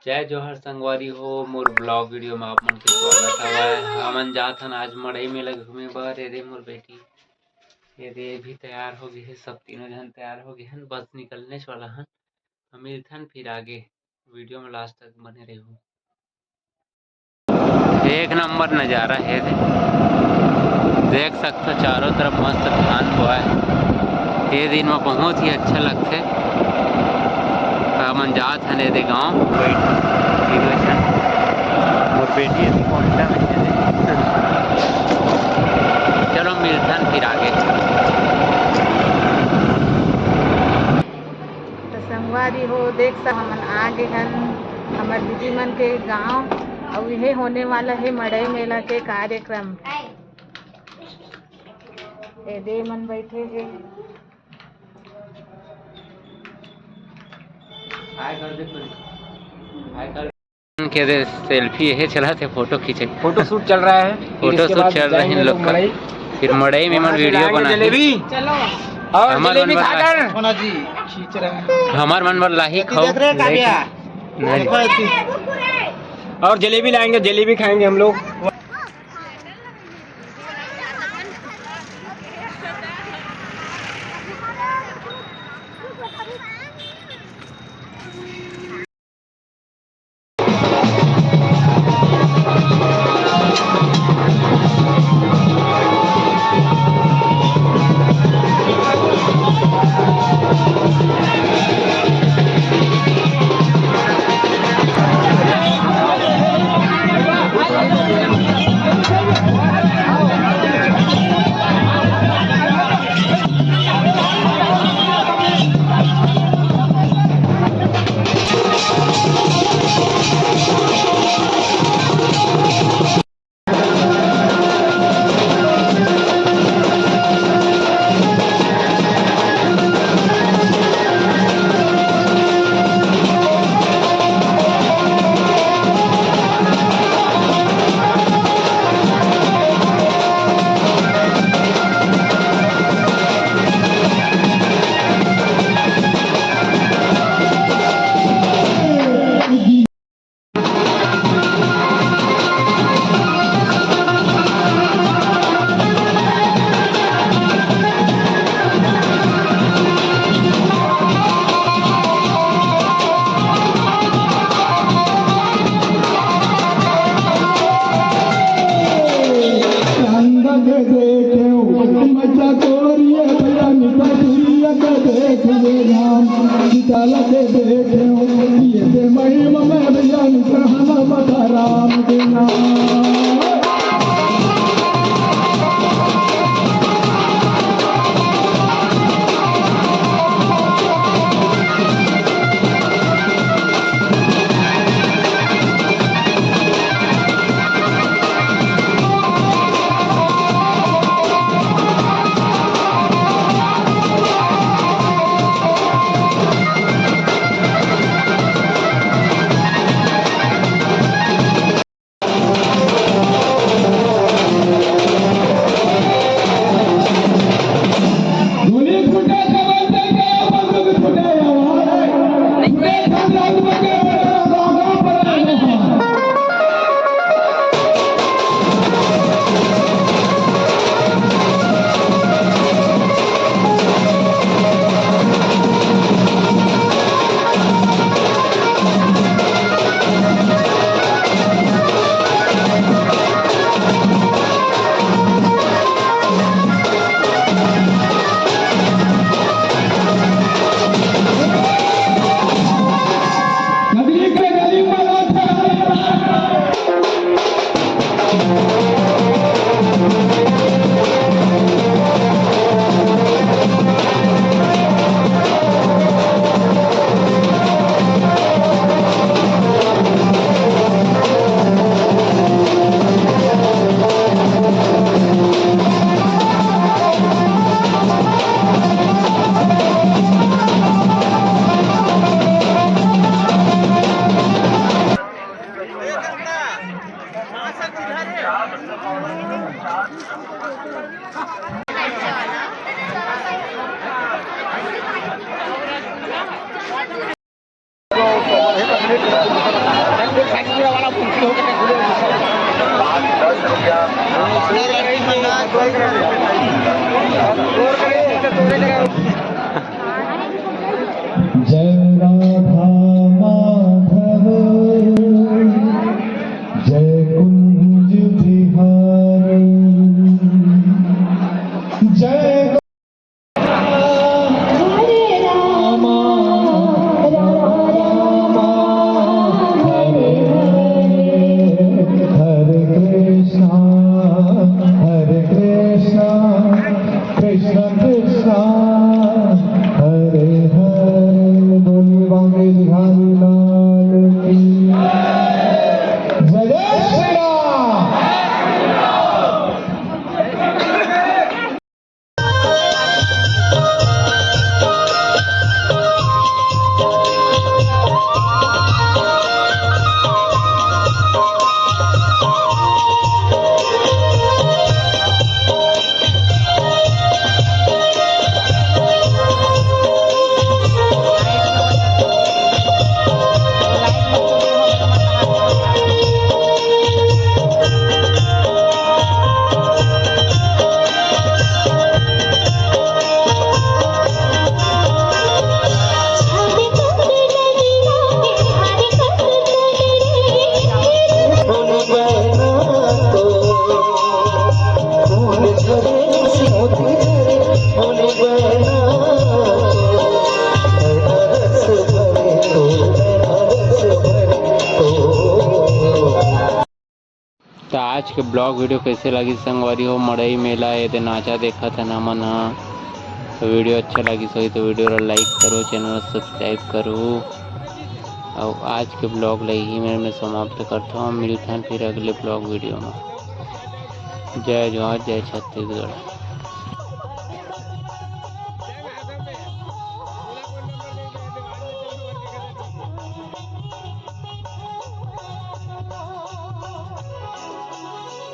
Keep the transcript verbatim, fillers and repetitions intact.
जय जोहार संगवारी हो, मोर vlog video में आप मन के स्वागत हवय। हमन जात हन आज मड़ई मेला घूमे बर। ये दे मोर बेटी, ये दे भी तैयार हो गए हे, सब तीनों जन तैयार हो गए हन, बस निकलने वाला हन। हम मिलथन फिर आगे, video में last तक बने रहू। एक नंबर नजारा हे रे, देख सकथो चारों तरफ मस्त धान बोआए। ये दिन में बहुत ही अच्छा लगथे। हमन जात हन एदे गाँव। मोर बेटी अभी पहुँचना में हे। चलो मिलथन फिर आगे। तो संगवारी हो, देख सक हमन आ गे हन हमर दीदी मन के गांव, अउ इहे होने वाला हे मड़ई मेला के कार्यक्रम। ए दे मन बैठे हे। हाय कर दे कोई। हाय कर। के दे selfie, ये चला थे photo खींचे। Photo shoot चल रहा है। Photo shoot चल रहा है इन लोग का। फिर मड़ई में मन video बना जलेबी। चलो। और हमार जलेबी खाकर। सोना जी खींच रहे हैं। हमार मन बर लाही खाओ। देख रहे हैं काव्या? नहीं। और जलेबी लाएंगे, जलेबी खाएंगे हम लोग। जय राधा माधव, जय कुंज बिहारी, जय हरे राम, राम राम, हरे हरे, हरे कृष्णा, हरे कृष्णा, कृष्णा कृष्णा, हरे हरे। बोलिए बांके बिहारी लाल की जय। जय श्री राम। त आज के blog video कैसे लगी संगवारी हो? मड़ई मेला एदे नाचा देखत हन हमन ह। तो video अच्छा लगिस होही तो video ला like करो, channel ला subscribe करो। अउ आज के blog ला यही मेर में समाप्त करथों। मिलथन फिर अगले blog video में। जय जोहार, जय छत्तीसगढ़।